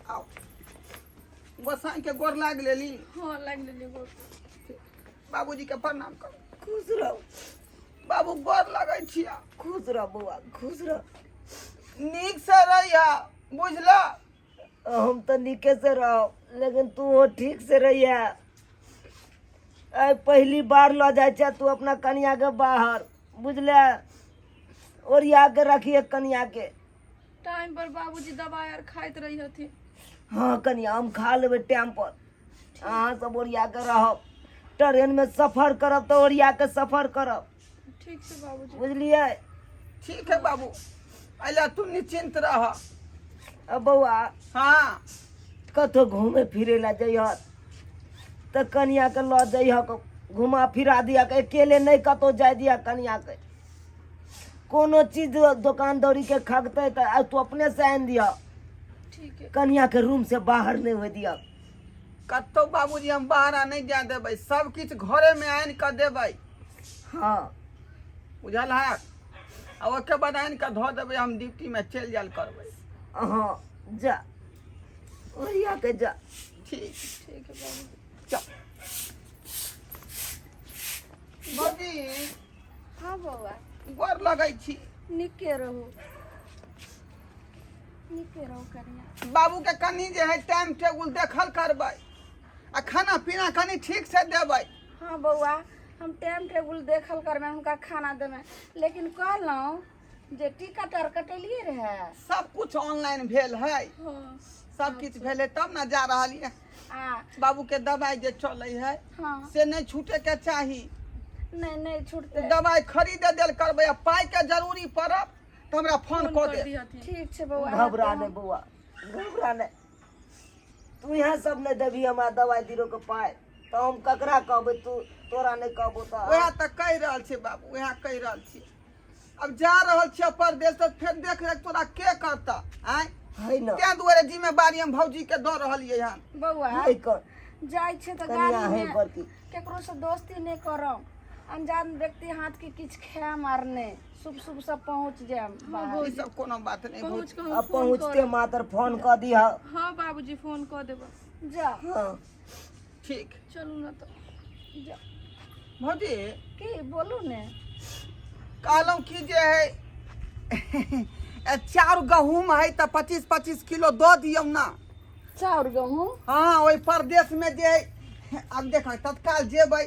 आओ गोसाई के गोर लाग लेली। हाँ, लागि लेलियै गोर। बाबूजी के प्रणाम करू। खुश रहो बाबू, गोर लगै छिया। खुश रह बौआ, खुश रह। नीक से रहिया, बुझला? हम तऽ नीके से रहब, लेकिन तू हो ठीक से रहिया। आइ पहली बार लऽ जाइ छै तू अपना कनिया के बाहर, बुझले? ओरिया के रखिए कनिया के। टाइम पर बाबूजी दवाई आर खाइत रही हथिन। हाँ कनिया, हम खा लेबै टाइम पर। अहाँ सब ओरिया के रहब। ट्रेन में सफर करब तऽ ओरिया के सफर करब। ठीक छै बाबूजी। बुझलियै? ठीक है बाबू, अइला तू निश्चिंत रह। अब बौआ। हाँ। कतहु घूमे फिरे ला जइह तऽ कनिया के लऽ जइह, घुमा फिरा दिया, अकेले नहि कतहु जाय दिया कनिया के। कोनो चीज दोकान दौरी के खगतै तऽ आइ तू अपने से आनि दिह। ठीक है। कनिया के रूम से बाहर नहि होइ दिह। कतौ बाबूजी हम बाहर नहि जाय देबै, सब किछु घरे में आनि कऽ देबै। हाँ। बुझल है? आ ओहिके बाद आनि कऽ धऽ देबै, हम ड्यूटी में चलि जायल करबै। हाँ, जा, ओरिया के जा। ठीक। ठीक है बाबूजी। चल बाबूजी। हाँ बौआ। गोर लगै छी। नीके रहू, नीके रहू कनिया। बाबू के कनि जे है टाइम टेबुल देखल करबै आ खाना पीना कनि ठीक से देबै। हाँ बौआ, हम टाइम टेबुल देखल करबै, हुनका खाना देबै, लेकिन कहलहुँ जे टिकट आर कटेलियै रहए? सब कुछ ऑनलाइन भेल है। हाँ। सब किछु भेलै तब ने जा रहल ये। आ बाबू के दवाई जे चलै है, हाँ, से नहि छूटे के चाही। नहि, नहि छूटतै। दवाई खरीदे देल करबै आ पाइ के जरूरी पड़त तऽ हमरा फोन कऽ कर देब। दिहथिन। ठीक छै बौआ। घबरा नहि बौआ, घबरा नहि। तू यहाँ सब नहि देबही हमरा दवाइ बीरो के पाइ तऽ हम ककरा कहबै? तू तोरा नहि कहबो तऽ उएह तऽ कहि रहल छी बाबू, उएह कहि रहल छी। अब जा रहल छियै परदेश तऽ फेर देख रेख तोरा के करता आँय? है न। तें दुआरे जिम्मेवारी हम भौजी के दऽ रहलियै हन। बौआ, नहि कर। जाइ छै तऽ कनिया गाड़ी है में बड़की। केकरो से दोस्ती नहि करब, अनजान व्यक्ति हाथ के किछु खायम आर नहि, शुभ शुभ से पहुँच जायब बाहर। ई सब कोनो बात नहि। पहुँच कऽ हम आ फोन पहुँचते करब। मात्र फोन कऽ दिह। हाँ बाबूजी, फोन कऽ देबै। जा। हाँ। ठीक। चलू ने तऽ। जा। भौजी। की बोलू ने। कहलहुँ कि जे है चाउर गहूम है तऽ 25-25 किलो दऽ दियौ ने। चाउर गहूम? हाँ, ओहि परदेशमे जे है, आब देख तत्काल जेबै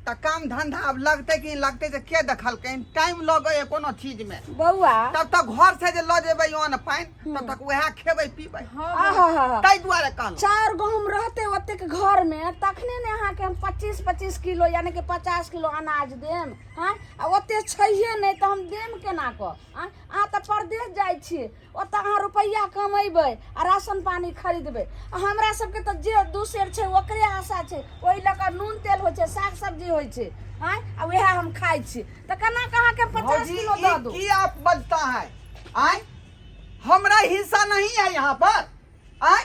तऽ काम धंधा आब लगतै कि नहि लगतै से के देखलकै? टाइम लगै है कोनो चीजमे। बौआ, तब तक घर से जे लऽ जेबै अन्न पानि, तब तक वएह खेबै पीबै। हाँ। आहा। ताहि दुआरे कहलहुँ। चाउर गहूम रहते ओतेक घर में तखने ने अहाँके हम 25-25 किलो यानी कि 50 किलो अनाज देम। हाँ, आ ओते छैहे नहि तऽ हम देम केना कऽ? आँय, अहाँ तऽ परदेश जाइ छी, ओतऽ अहाँ रुपैआ कमेबै आ राशन पानी खरीदबै, आ हमरा सबके तऽ जे दू सेर छै ओकरे आशा छै। ओहि लऽ कऽ नून तेल होइ छै, साग सब्जी होइ छै। आँय, आ वएह हम खाइ छी, तऽ केना कऽ अहाँके 50 भौजी, किलो ई दऽ दू? की आप बजता है आय? हमरा हिस्सा नहीं है यहाँ पर आय?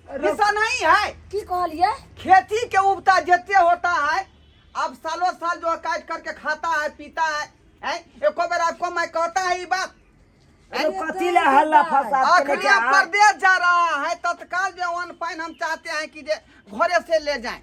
हिस्सा नहीं है? की कहलियै? खेती के उपता जितने होता है, अब सालों साल जो है काट करके खाता है पीता है, हैं? एको बेर आपको मैं कहता है ये बात? अरे कथी ले हल्ला फसाद केने अखनी छै, आप आँय? परदेश जा रहा है, तत्काल जो अन्न पानी हम चाहते हैं कि जे घरे से ले जाएं।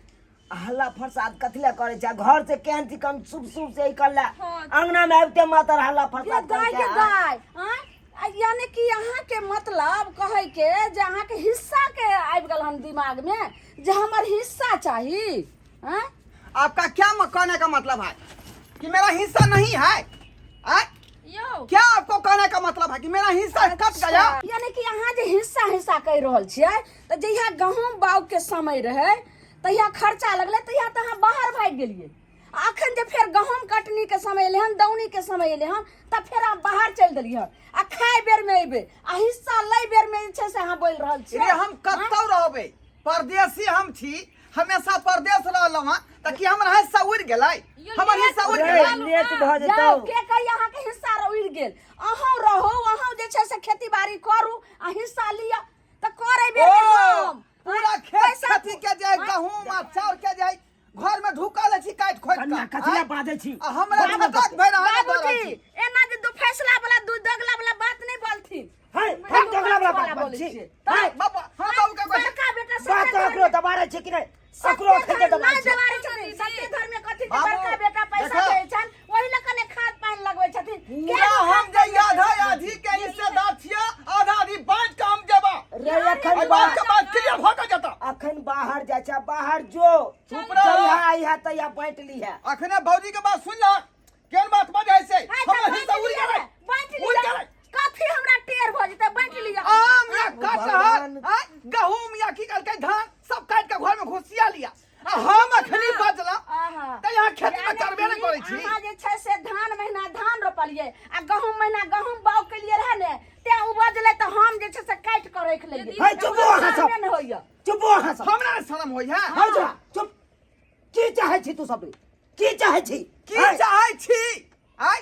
हल्ला फसाद कथी ले करे छै? घर से केहन चिकन शुभ शुभ से निकलला, हाँ। अंगना में आबिते मातर हल्ला ये फसाद करे दाय छै, के आँय? दाय, आँय? आ यानी कि अहाँके मतलब कहै के जे अहाँके हिस्सा के आबि गेल हन दिमाग में जे हमर हिस्सा चाही, आँय? आपका क्या कहने का मतलब है कि मेरा हिस्सा नहीं है, आय? यौ। क्या आपको कहने का मतलब है कि मेरा हिस्सा कट गया? यानी कि अहाँ जे हिस्सा हिस्सा कहि रहल छियै, तऽ जहिया गहूँम बाउग के समय रहै तहिया खर्चा लगलै, तहिया तऽ अहाँ बाहर भागि गेलियै। आ अखन जे फेर गहूँम कटनी के समय एलै हन, दौनी के समय एलै हन, तऽ फेर अहाँ बाहर चलि देलियै हन। आ खाय बेर में अयबै आ हिस्सा लै बेर में जे छै से अहाँ बोलि रहल छियै। रे, हम कतौ रहबै, परदेसी हम छी, हमेशा परदेश रहलहुँ हँ, तऽ की हमर हिस्सा उड़ि गेलै? यौ, हमर लेट हिस्सा उड़ि रे, गेलै? लेट भऽ जेतौ। जाउ, के कही अहाँके हिस्सा उड़ि गेल? अहूँ रहू, अहूँ जे छै से खेती बाड़ी करू आ हिस्सा लिअ तऽ करै बेर में ओ, हम पूरा खेत पैसा खेती के जाय, गहूम आ चाउर के जाय, घर में ढुकल अछि काटि खोटि कन्या कऽ कथी ले आँय? बाजै छी? आ हमरा छटक भरि अहाँ दऽ रहल बाबूजी, छी। एना जे दू फैसला वाला दू दगला वाला बात नहि बोलथिन। है, हम दगला वाला बात बोलै बाजै छी? छियै। है, बाबा, हम बाबू के कहै छी, दबाड़े छै कि नहि? अकरो सत्य अखन के धर्म दबाड़े नहि छै। दबाड़ै छथिन। सत्य धर्म में कथी के बाबू, बड़का बेटा पैसा देखो। दै छनि, ओहि लऽ कने खाद पानि लगबै छथिन। पूरा केहन हम खाद जे लगबै आधा छथिन? आधी के हिस्सेदार छियै, आधा आधी बाँटि कऽ हम जेबा। रे अखन एहि बात के बात क्लियर भऽ के जेता। अखन बाहर जाइ छै, बाहर जो। चुप रह। जहिया अइहा तहिया बाँटि लिहे। अखने भौजी के बात सुन लह, केहन बात बजै से। हाय, तऽ हमर बाँटि हिस्सा उड़ि लिअ गेलै। ने, बाँटि उड़ि लिअ। गेलै। कथी हमरा टेर भऽ जेतै, बाँटि लिअ। आम या कटहर, भगवान। आँय, गहूम या की कहलकै धान सब काटि के घर में घुसिया लिया, आ हम अखनी बजला आहा। तऽ यहाँ खेती में यानी करबे नहि कि करै छी। अहाँ जे छै से धान महीना धान रोपलियै आ गहूम महीना गहूम बाउग केलियै रहै ने, तें उपजलै तऽ हम जे छै से काटि कऽ राखि लेलियै। हे, चुप हो अहाँ सब। शरमे नहि होइए। चुप हो अहाँ सब। हमरा नहि शरम होइए। हँ जा, चुप। की चाहै छी तू सब रे? की चाहै छी? की हैं? चाहै छी? आय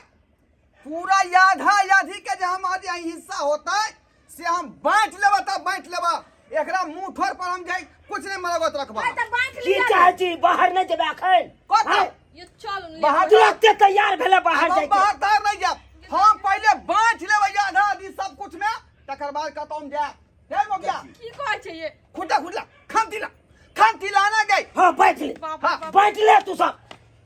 पूरा आधा आधी के जे हमार जे हिस्सा होता है से हम बांट लेबा, तब बांट लेबा। एकरा मुंह ठोर पर हम जाई कुछ नहीं मरगत रखबा। आय तऽ बाँटि की लिअ ने। चाहै छी? बाहर नहि जेबै अखन? कतऽ? हैं? ये चल ने। बाहर तुरते तैयार भेलै बाहर हम जाइके। बाहर तार नहीं जाब, हम पहले बांट लेबै आधा आधी सब कुछ में, तकर बाद कतौ हम जायब। हे मोगिया। की कहै छै ये? खुटा खुटला खांती ला, खांती लाना गई। हाँ, बाँटि ले। बाप रे हाँ। बाप। बाँटि ले तू सब,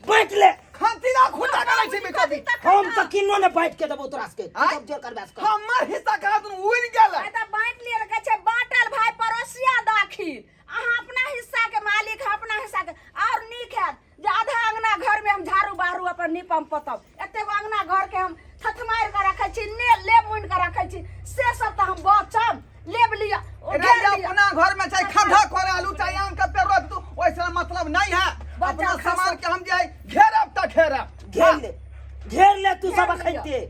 बाँटि ले। खांती ला खुटा करै छी बेटा। हम तऽ किन्नो ने बाँटि के देबौ तोरा सबके। तू आँय? सब जे करबै से कर। हमर हिस्सा कहाँ दुनू उड़ि गेलै। आय तऽ बाँटि लिअ ने, कहै छै बाँटल भाय पड़ोसिया दाखिल। अहाँ अपना हिस्सा के मालिक, अपना हिस्सा के और नीक हैत जे आधा अंगना घर में हम झाड़ू बहारू अपन नीपम पोतब। एते गो अंगना घर के हम थथमारि के रखै छी, ने लेब मुनि के रखै छी, से सब तऽ हम बचब। लेब लिअ, ओ रे घेर लिअ। अपना घर में चाहे खड्डा खोरे आलू चाहे आम के पेड़ रोप तू, ओइसे मतलब नहीं है। बच्चा अपना खा सामान सक- के हम जे है घेरब त घेरब। घेर ले, घेर ले तू सब घेर अखन लिअ। ते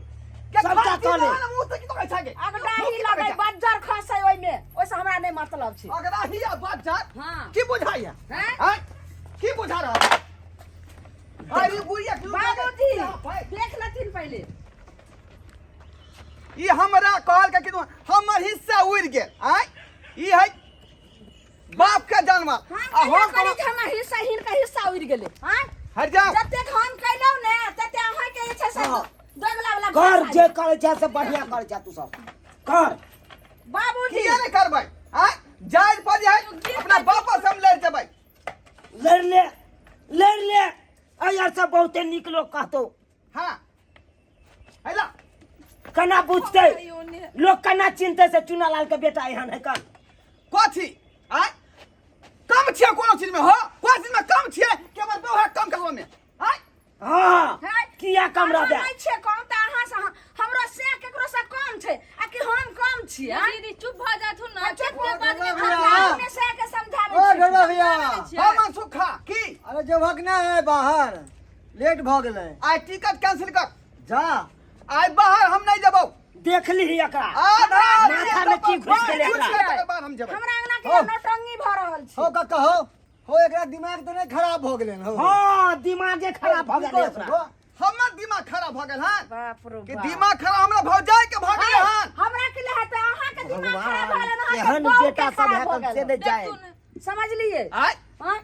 के सबटा खाती कऽ ले। ना मुंह से की कहै छै गे? अगडाही मुँह की लगै कहै छै? बज्जर खसै ओहिमे, ओहिसँ हमरा नहि मतलब छै। अगडाही आ बज्जर? हाँ। की बुझाइया? हैं? आँय? की बुझा रहा है? अरे बुढ़िया क्यों बाबूजी भाई, देख लेथिन पहिले। ई हमरा कहल के कि हमर हिस्सा उड़ि गेल। आँय, ई है बाप के जानवर। हम आ कहिया हम कहली जे हमर हिस्सा, हिनकर हिस्सा उड़ि गेलै? आँय? हट जाओ। जतेक हम कयलहुँ ने तते अहाँके जे छै से हाँ। दोगला वाला कर घर जे करै छै से बढ़िया करै छै तू सब कर। बाबूजी किया नहि करबै? आँय, जाय पर जे है अपना बाप से हम लड़ि जेबै। लड़ि ले, लड़ि ले। एहि आर सब बहुते नीक लोक कहतौ। हाँ, अइला। केना बुझतै लोक, केना चिन्हतै से चुनालाल के बेटा एहन है कन? कथी? आँय, कम छियै कोनो चीज में? हो, कोन चीज में कम छियै कि हमर व्यवहार कम करबो में? आँय? हाँ। है? किया कम अहाँ रहबै? नहि छियै कम तऽ अहाँ से हमरो से केकरो से कम छै आ कि हम कम छियै? आँय? दीदी चुप भऽ जाथुन ने। हाँ, चुप कते बात के भऽ हम भैया। अपने से के समझाबै ओ छी। ढोला भैया। हम सुखा की? अरे जेबहक नहि है बाहर, लेट भऽ गेलै। आइ टिकट कैंसिल कर। जा। आइ बाहर हम नहीं जेबौ। देख लीही एकरा आधा माथा में की घुसि गेलै एकरा। तकर बाद हम जेबै। हमरा अंगना के हो। नौटंकी भऽ रहल छै। हो कक्का, हो हो, एकरा दिमाग तऽ नहि खराब भऽ गेलै हो? हाँ, दिमागे खराब भऽ गेलै की एकरा। हो? हमर दिमाग खराब भऽ गेल हन? बाप रे कि बाप। दिमाग खराब हमरा भौजाई के भऽ गेल हन? हमरा के लिए हेतै, अहाँ के दिमाग खराब भऽ गेल, अहाँ के एहन बहू के बेटा सब खराब है भऽ से गेल। नहि जाए। देखू ने। समझलियै? आँय? आँय?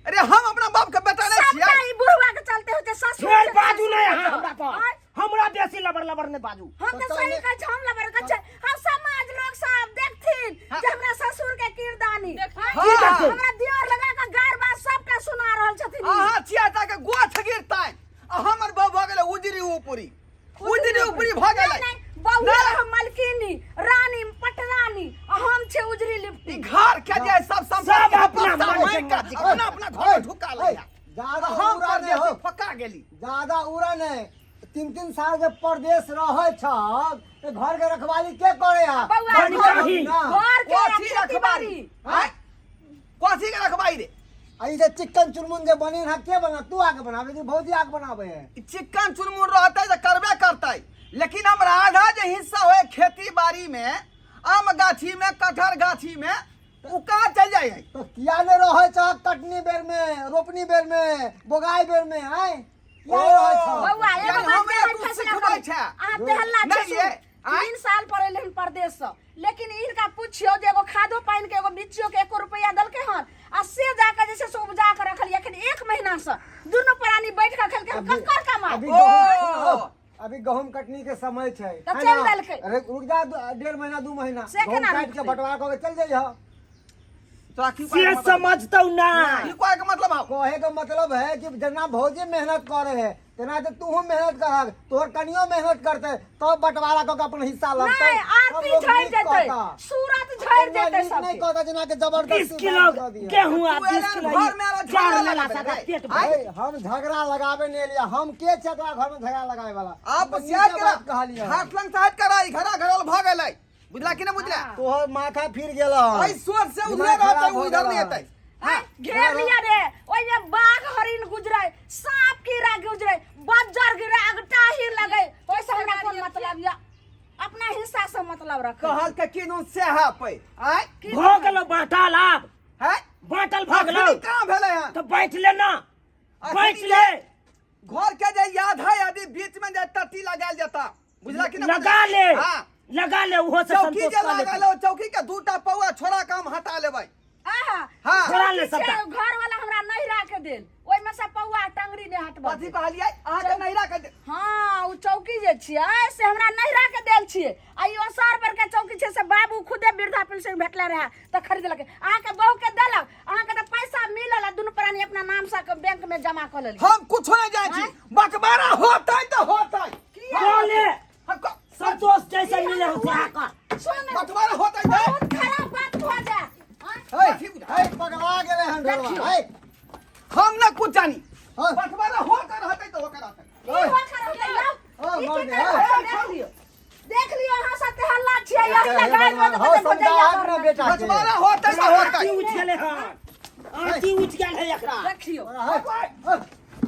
अरे हम अपना बाप के बेटा नहीं सबटा छियै? ई बुढ़वा के चलते होते ससुर फेर के बाजू नहि अहाँ चलते। हमरा पर। आँय? हमरा बेसी लबर लबर नहि बाजू। हम तऽ सही कहै छी, हम लबर कहै छी। हम समाज लोग सब देखथिन जे हमरा ससुर के किरदानी। देखियौ। आँय? की देखथिन? हमरा दियोर लगा के गार बात सबटा सुना रहल छथिन ई। अहाँ छियै तऽ के गोछ गिरतै, आ हमर बहू भऽ गेलै उजरी ऊपरी, उजरी ऊपरी भऽ गेलै। नहीं, नहीं, बहू नहीं। हम मलकिनी रानी पटरानी आ हम छे उजरी ई लिपटी। घर के जे सब संपत्ति सब अपना सब मन मारि के के अपना अपना घर में ढुका लैया। ज्यादा हम उड़ा नहि हो। परदेसी फका गेली। ज्यादा उड़ा नहि। 3-3 साल के परदेश रहै छह तऽ घर के रखवाली के करे आ? बौआ, बड़ी चाही। ना। घर के कथी खेती रखबारी? बाड़ी। आँय? कथी के रखबारी रे? आ ई जे चिकन चुनमुन जे बने है के बना? तू आके बनाबे कि भौजी आके बनाबे है? ई चिकन चुनमुन रहतै तऽ करबे करतै, लेकिन हमरा आधा जे हिस्सा होय खेती बाड़ी में, आम गाछी में, कटहर गाछी में, उ कहाँ चलि जाइ है? तो किया नहि रहै छह कटनी बेर में, रोपनी बेर में, बोगाई बेर में? आय, किया नहि रहै छह? बौआ, एगो यानी बात हमरा अहाँ तू फैसला सिखबै करू। छै। अहाँ तेहल्ला नहि छै ये, आँय? 3 साल पर एलै हन परदेश सँ, लेकिन इनका पुछियो जे एगो खादो पानि के, एगो बिच्चियो के एको रुपैआ देलकै हन? आ से जाके जे छै से उपजा के रखलियै एखन 1 महीना सँ दुनू प्राणी बैठ के खेलकै हन, ककर कमाइ? अभी ओ! गहूम, अभी गहूम कटनी के समय छै। तऽ है चलि ना? देलकै। अरे रुक जा, 1.5 महीना 2 महीना से गहूम केना काटि के रुकतै? बंटवारा कऽ के चलि जइह। तोरा की से कहै के मतलब? समझतौ ना। की कहै के मतलब हौ? कहे के मतलब है कि जेना भौजी मेहनत करे है तेना तो तूहू मेहनत करहक, तोहर कनियो मेहनत करते तब बंटवारा कऽ के अपन हिस्सा लगतै। नहीं, आरती सब लोग झड़ि नीक जेतै, कहता। सूरत झड़ि एना जेतै नीक नहीं सबके। कहता जेना कि जबरदस्ती 20 किलो बाँटि दऽ दिअ। गेहूं आ तू 20 एलन किलो घर में आरो चाउर झगड़ा लेला लगाबै सादा रे। पेट आइ। भर। ए, हम झगड़ा लगाबे नहीं लिया, हम के छै तोरा घर में झगड़ा लगावे वाला? आप हम सियार नीके करा बात कहलियै। हाथ लंग साइड करा, ई घरा घरल भऽ गेलै, बुझला कि नहीं बुझला? तोहर माथा फिर गेल हन। एहि सोच से उधरे दिमाग रहतै, खराब हो उधर गेल नहीं हन। एतै। हैं, घेर लिया रे, ओहिमे बाघ हरिण गुजरे, सांप कीड़ा गुजरे, बज्जर गिरे, अगटाही लगे, ओहिसँ हमरा कोन मतलब यऽ? अपना हिस्सा से मतलब रख। कहल के किनु से है पै आय। भऽ गेलौ बाँटल आब। है बाँटल भऽ गेलौ। अखनी कहाँ भेलै हन? तऽ बाँटि ले ना, अखनी बाँटि ले। घर के जे याद है यदि बीच में जे टट्टी लगायल जेता, बुझला कि ना? लगा ले। हाँ। लगा ले, ओहो से चौकी संतोष जे कऽ ले। लागल हो, चौकी के दूटा पौआ छोड़ा के हम हटा लेबै। आहा। हाँ। छोड़ा ले चौकी सबटा। छै, घर वाला हमरा नहीं राखे देल, ओहिमे से पौआ टंगरी नहि हटबऽ कथी देल। कहलियै अहाँके नैहरा के हाँ, ओ चौकी जे छियै से हमरा नैहरा के देल छियै, आ ई ओसार पर के चौकी छै से बाबू खुदे वृद्धा पेंशन भेटले रहे तऽ खरीदलकै, अहाँके बहू के देलक, अहाँके तऽ पैसा मिलल आ दुनू प्राणी अपना नाम से बैंक में जमा कऽ लेलियै। हम कुछो नहीं जानै छी, बटवारा होतै तऽ होतै। किया? कऽ ले। हम संतोष जैसे मिले हो सएह कर। सुन, बटवारा होतै तऽ बहुत खराब बात भऽ जाय। आँय? हे, हे, पगला गेलै हन ढोलवा, हे। हम ना कुछ जानी। हाँ। बटवारा होकर रहतै तऽ होकर रहतै। की होकर रहतै यौ? हाँ, ई मार की दे, कर हाँ। रहल छै? देख लियौ, देख लियौ, अहाँ सब ते हल्ला छियै, यही लए गारि हो, बजबै तऽ समझा भजैया ना घरमे। बेटा के। बटवारा होतै तऽ होतै। आरती उठि गेलै हन, आरती उठि गेल है एकरा। देखियौ। हे, हे,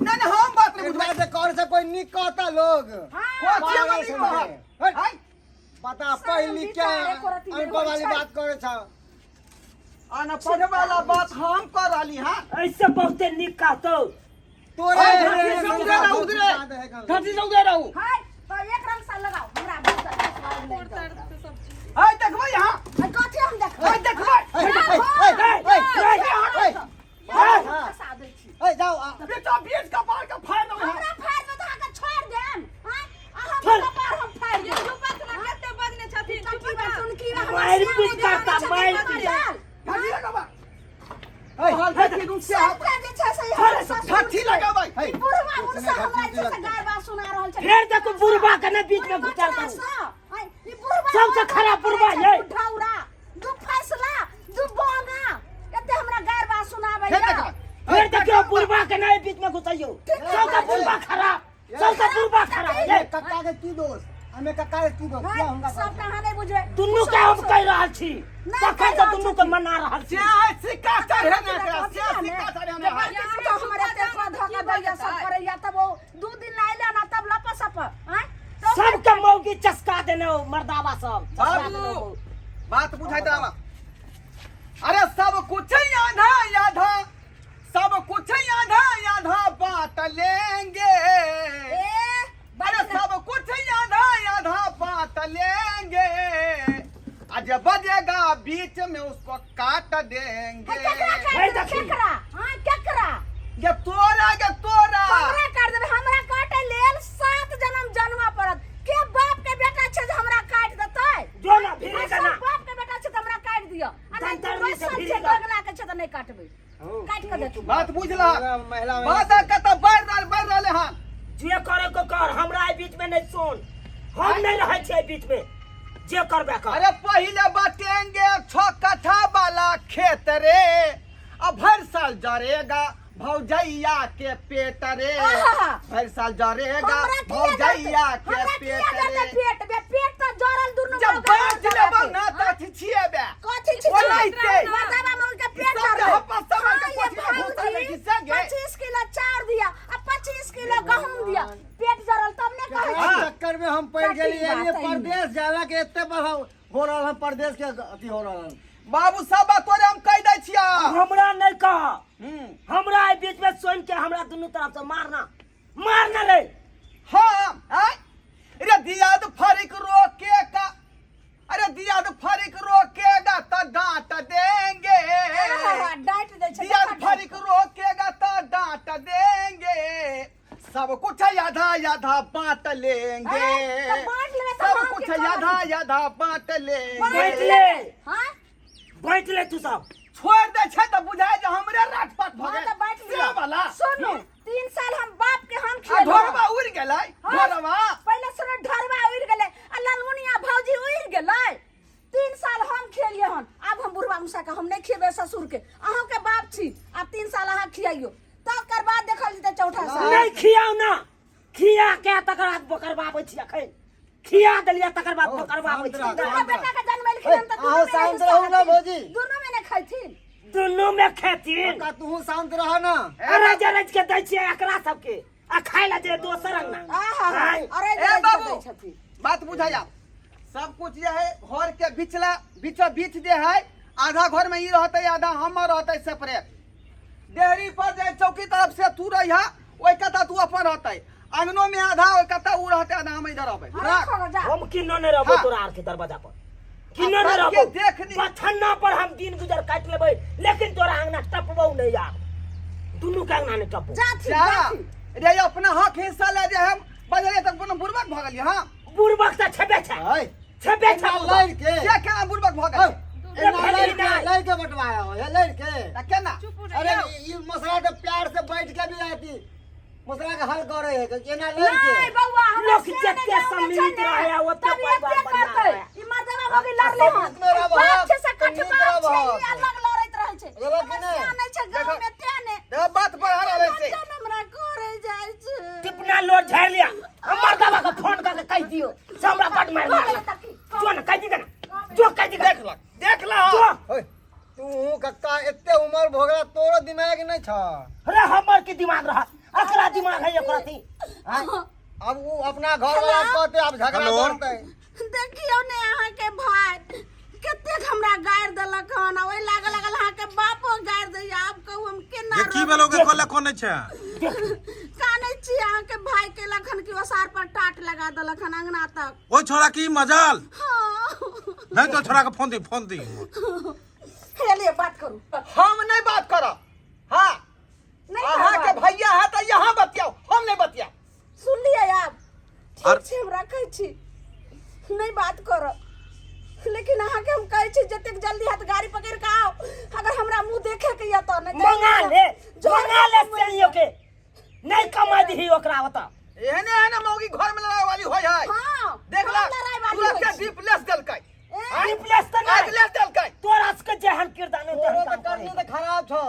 नहीं नहीं, हम बात नहीं एकरा बुझबै। से कर से कोई नीक कहता लोग? हाँ। कथी हम पागल नीक छै कहब? हे। आँय? बता, पढ़ लिख के विचार एको रत्ती नहि अनपढ़ वाली होइ छै। बात करे छ। अनपढ़ वाला बात हम कर रहली हाँ। ऐसे बहुते नीक कहतौ। तोरे आँय, एहन धरती एहन से संस्कार उधरे रहू, बहुत उधरे। ज्यादा है कल। धरती से उधरे रहू। हाय, तऽ एक रंग सा लगाओ, हमरा बहुत अच्छा गोड़ दर्द से सब चीज। आँय, देखबै यहाँ। कथी हम देखबै? आँय, देखबै। हे, हे, हे, हे, हे, हे, फंसा दै छी। हे, जाओ आ। बेटा बीच कपार के फाड़ देबै हम। हमरा फाड़ि देब तऽ अहाँके छोड़ि देम। आँय, अहाँके छोड़। कपार हम फाड़ि देब। चुपत ना, कते बजने छथिन, चुपत ना। चुनकी हमरा मारि सियाने पीट करता, देने मारि छथिन, पीट। जाल। धरती लगबै। हे, कहल के किनु से है। सबटा जे छै से हमर ससुर धरती छै। लगबै। हे, ई बुढ़वा कुछ मुनसा नहीं, हमरा जे छै से धरती गाय बात सुना रहल छै। फेर देखू बुढ़बा के ने बीच में घुसल बचना करू। सँ, आँय, ई बुढ़वा सबसे खराब बुढ़बा छै, यै। ढौरा, दू फैसला, दू बोना, एते हमरा गारि बात सुनाबैया। फेर देखा। फेर देखियौ बुढ़बा के नहि बीच में घुसैयौ। सबसे बुढ़बा खराब, सबसे बुढ़बा खराब हमें यै। कक्का के की दोष? हमें कक्का के की दोष? हाय, क्या हुनका सब कहाँ नहि बुझबै। दुनू के हम कहि रहल छी, नहि तखन कहि से रहल दुनू के मना रहल छी। से है सिक्का चढ़े ने एकरा, से सिक्का चढ़े ने। बड़की पुतहु हमर एते कऽ धऽ कऽ दैया, सब करैया, तब ओ 2 दिन ला अयलै ना, तब लपा सप, आँय? तऽ सबके मौगी चस्का देने हो, मर्दाबा सब चस्का देने बाबू हो। बात बुझाइत आवा। अरे सब कुछ आधा आधा, सब कुछ आधा आधा बांट लेंगे। ए, अरे सब कुछ आधा आधा बांट लेंगे, आज बजेगा बीच में उसको काट देंगे। हे, केकरा काटि हे, देबै? देखी। केकरा? हाँ, केकरा? ये तोरा, ये तोरा। हमरा काटि देबै? हमरा काटै लेल 7 जन्म जन्मऽ पड़त। के बाप के बेटा छै जे हमरा काटि देतै? जो ना भिड़ी आ, के ना। सब बाप के बेटा छै तऽ हमरा काटि दिअ, आ नहि दंतरनी से बैसल भिड़ी छै, के। दोगला के छै तऽ नहि काटबै। काटि कऽ देखू। बात बुझला? महिला बात के तऽ बढ़ रहल, बढ़ रहले हन। जे करे को कर, हमरा एहि बीच में नहीं सुन, हम नहीं रहै छियै एहि बीच में, जे करबे कर। अरे पहले बटेंगे 6 कट्ठा वाला खेत रे, अब भर साल जरेगा भौजैया के पेट रे। आहा। भर साल जरेगा हमरा किया भौजैया जरतै? के हमरा किया पेट जरतै रे। पेट बे? पेट तऽ जरल दुनू जब मौगा बाँच मर्दाबा लेबौ के। ना तऽ छिछिएबे। कथी छिछिएबै? ओनाहिते। मर्दाबा मौगी के पेट सब जरतै। हप्पा सब हाँ, के ये कोठी में घुसा भौजी, दै छी से गे। 25 किलो चाउर दिया आ 25 किलो गहूम दिया, पेट जरल तब ने कहै केकरा छी। चक्कर में हम पड़ कथी गेलियै? बात ये है ई? परदेश जाला के एते बढ़ा हो रहल हन, परदेश के अथी हो रहल हन। बाबू सब बात तोरे हम कहि दै छियौ। हमरा नहीं कह, हम्म। हमरा एहि बीच में सुन के हमरा दुनू तरफ से मारना, मारना रे। हाँ, आँय? रे दियाद फरिक रोके का, अरे दियाद फरिक रोकेगा तो डांट देंगे। आहा, डांट दै छै। दियाद देखा फरिक रोकेगा तो डांट देंगे, सब कुछ आधा आधा बांट लेंगे। ए, तऽ बांट लेबै तऽ सब हम कुछ की करब? आधा आधा बांट लेंगे। बांट ले। हाँ? बांट ले तू सब। छोड़ दे छै त बुझाय जे हमरे रात पात भ हाँ गेल तऽ बाँटि से लिअ वाला सुनू 3 साल हम बाप के हम आ खिएलहुँ ढोरबा उड़ गेलै हाँ, ढोरबा पहिले सुनो ढोरबा उड़ि गेलै आ ललमुनिया भौजी उड़ि गेलै 3 साल हम खिएलियै हन आब हम बुढ़वा मुसा के हम नहि खिएबै ससुर के अहूँ के बाप छी आब 3 साल अहाँ खियाइयो तकर बाद देखल जेतै चौथा साल नहीं खियाउ ना खिया के तकर बाद बकरबाबै छी अखन खिया देलियै तकर बाद ओ, बकरबाबै शांत छी रह, दुनू शांत बेटा के जन्मेलखिन हन तऽ ए, अहूँ दुनू में शांत ने रहू ना हिस्सा भौजी। दुनू में ने खैथिन दुनू में खेथिन कक्का तू शांत रह ना अरज अरज के दै छियै एकरा सबके आ खाय ला जे दोसर अंगना आहा आँय। अरे ए बाबू दै छथिन बात बुझाया सब कुछ जे है घर के बिचला बीचो बीच जे है आधा घर में ई रहते आधा हमर रहते सेपरेट देहरी पर जे चौकी तरफ से तू रहिया ओहि कता तू अपन रहते अंगनो में आधा ओहि कता ऊ रहते आधा हम इधर रहबै हाँ, राख। रखो जा हम किन्नो नहि रहबो हाँ। तोरा आर के दरवाजा पर किन्नो नहि सबके रहबो देख ली। बथन्ना पर हम दिन गुजर काटि लेबै लेकिन तोरा अंगना टपबौ नहि यार दुनू के अंगना नहि टपबौ जाथिन जा जाथिन रे अपना हक हिस्सा ले जे हम बजले तक कोनो बुड़बक भऽ गेलियै हँ बुड़बक तऽ छेबे छै है छेबे छै एना लड़ के से केना बुड़बक भऽ गेल एना लड़ के लड़ के बंटवारा हो लड़ के तऽ केना चुप अरे ई मसला तो प्यार से बैठ के भी आती मसला के हल करे है कि एना लड़ के नहीं बउआ हमरा लोक से जते नहि गाँव में सम्मिलित छै ने, रहे, ओते तब परिवार एते बढ़िआँ करतै। रहे। ई मर्दवा भौगी लड़ले हन सम्मिलित में रहब, बाप छै से कठ नीक बाप छै रहब। ई अलग लड़ैत रहै छै रहब कि हमर नहि? सियान नहि छै गाँव में तें ने देखो बात बढ़ा रहल छै जन हमरा करे जाइ छै टिपना लोड झाड़ि लिया हमर बाबा के फोन कऽ के कहि दियौ से हमरा बड मारि मारलक जो ने कहि दिगऽ ने जो कहि दिगऽ देख लक देख ल जो ओए, तू कक्का एते उम्र भऽ गेला तोरो दिमाग नहि छ अरे हमर की दिमाग रहा एकरा दिमाग है एकरा थी आँय? अब ऊ अपना घर वाला कहते आब झगड़ा हेलो? करते देखियौ ने अहाँके भाय कतेक हमरा गारि देलक हन आ ओहि लागल लागल अहाँके बापो गारि दैया आब कहू हम केना ये की रहब? भेलो के कोला कोने छै कानै छी अहाँके भाय केलक हन कि ओसार पर टाट लगा देलक हन अंगना तक ओ छोरा की मजाल हाँ नहीं तो छोरा के फोन दी फोन दी हे लिए बात करू हम नहीं बात करब हाँ नहीं अहाँ के करबै। भैया है तो यहाँ बतियाओ हम नहीं बतियाओ सुनलियै आब ठीक आर- छै हम रखै छी नहि बात करब लेकिन अहाँके हम कहै छी जतेक जल्दी हैत गाड़ी पकड़ि कऽ आउ अगर हमरा मुँह देखे के यऽ तऽ नहि मंगा ले जोर मंगा ले सैनियो के नहीं कमा दही ओकरा ओतऽ एहने एहने मौगी घर में लड़ाई वाली होय है हाँ देख ला हम लड़ाई वाली तुरंत होइ छी। डीपलेस देलकै ए, रिप्लेस तऽ नहीं अगलेस देलकै तोरा सबके जेहन किरदार तोरो तेहन तऽ काम करनी करै तऽ खराब छ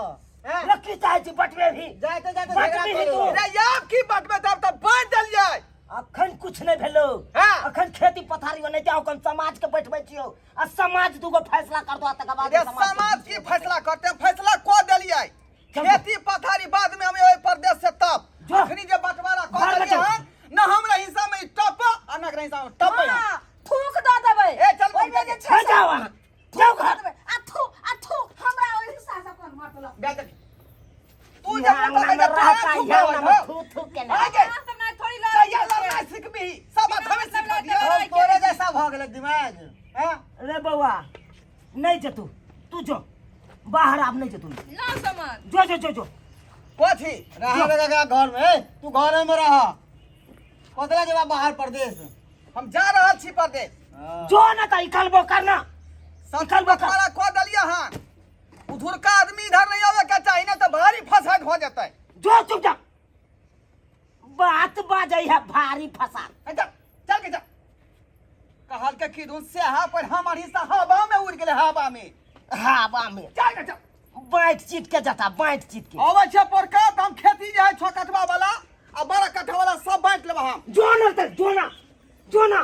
हैं? लक्की चाहै छी बटवे भी जाते जाते झगड़ा बटबी ही करो तू रे याब की बटबे तब तऽ बाँटि देलियै अखन कुछ नहीं भेलो हाँ। अखन खेती पथारी नहीं जाओ कन समाज के बैठबै छियो आ समाज दूगो फैसला कर दो तकर बाद रे समाज की फैसला करते फैसला को देलियै चल। खेती पथारी बाद में हम ओहि प्रदेश से तब जो। अखनी जे बंटवारा कऽ घर में देलियै चल। हन न हमरा हिस्सा में ई टप आ न एकरा हिस्सा में टप हाँ, थूक दऽ देबै ए, चल, ओहिमे जे छै हे जाओ अहाँ जाओ थूक घर दऽ देबै आ थू आ थू हमरा ओहि हिस्सा से कोन मतलब बे देख। तू यहाँ जे अंगना में रहता तू यहाँ अंगना में थू थू के ना आगे अहाँ सब नहि थोड़ी लड़ै तैयार लड़नाइ सिखबही सब बात हमें सिखा दिया हम तोरे जैसा भऽ गेलै दिमाग हैं? रे बौआ नहीं जतू तू जो बाहर आब नहीं जतू ना सामान जो जो जो जो कथी रह लगा का घर में ए, तू घरे में रह कतला जेबा बाहर परदेश हम जा रहल छी परदेश जो ना त निकलबो करना सब निकलबो कर बंटवारा कऽ देलियै हन उधुरका आदमी इधर नहीं आवे के चाही ना तो भारी फसाद हो जतै जो चुप जा बात बाजै है भारी फसाद ए, चल चल के चल कहल के खिदुन से हा पर हमर हिस्सा हवा में उड़ गेलै हवा में हवा में चल के चल बाँट चीट के जता बाँट चीट के अबै छै पोरका तऽ हम खेती जे है छह कठवा वाला आ बारह कट्ठा वाला सब बाँटि लेबै हम जो ना त जो ना जो ना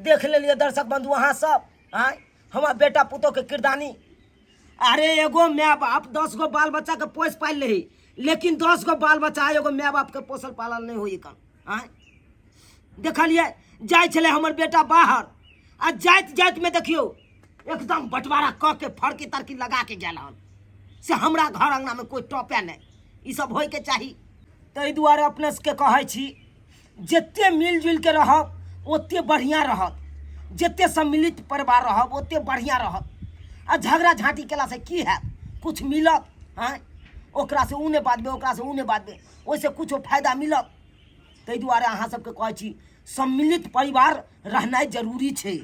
देख लेलिए दर्शक बंधु अहाँ सब आँय हमार बेटा पुतोह के किरदानी अरे एगो माय बाप 10 गो बाल बच्चा के पोस पालि लेही लेकिन 10 गो बाल बच्चा एगो माय बाप के पोसल पालल नहीं होई कन आँय देखलिए जाइ छलै हमर बेटा बाहर आ जाइत जाइत में देखियौ एकदम बंटवारा कऽ के फड़की तड़की लगा के गेल हन से हमरा घर अंगना में कोई टपे नहीं ई सब होइके चाही ताहि दुआरे अपने सबके कहै छी जते मिलजुल के रहब ओते बढ़िआँ रहत जते सम्मिलित परिवार रहब ओते बढ़िआँ रहत आ झगड़ा झाँटी केलासँ की हैत किछु मिलत आँय ओकरासँ ओ नहि बाजबै ओकरासँ ओ नहि बाजबै ओहिसँ किछो फायदा मिलत ताहि दुआरे अहाँ सबके कहै छी सम्मिलित परिवार रहनाइ जरूरी छै।